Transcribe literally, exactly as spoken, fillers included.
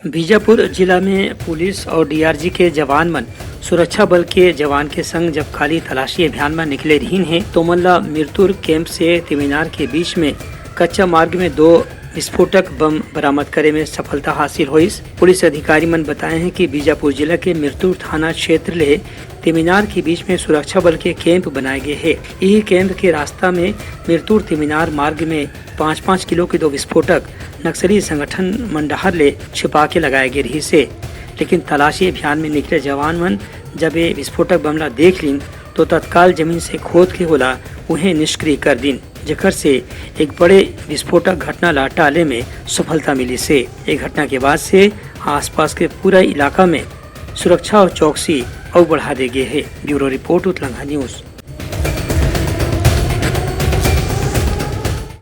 बीजापुर जिला में पुलिस और डीआरजी के जवान मन सुरक्षा बल के जवान के संग जब काली तलाशी अभियान में निकले रहिन हे, तो मन ला मिरतुर कैंप से तिमिनार के बीच में कच्चा मार्ग में दो विस्फोटक बम बरामद करे में सफलता हासिल होइस। पुलिस अधिकारी मन बताए हैं कि बीजापुर जिला के मिरतुर थाना क्षेत्र ले तिमिनार के बीच में सुरक्षा बल के कैंप बनाए गए हे। यही कैंप के रास्ता में मिरतुर तिमिनार मार्ग में पाँच पाँच किलो के दो विस्फोटक नक्सली संगठन मन डहार ले छिपा के लगाए गे रहिस हे। लेकिन तलाशी अभियान में निकले जवान मन जब ये विस्फोटक बम ला देख लिन, तो तत्काल जमीन से खोद के ओला उहें निष्क्रिय कर दिन, जेकर से एक बड़े विस्फोटक घटना ला टाले में सफलता मिलिस हे। ये घटना के बाद से आसपास के पूरा इलाका में सुरक्षा और चौकसी अउ बढ़ा दे गे हे। Bureau report, Utlanga news.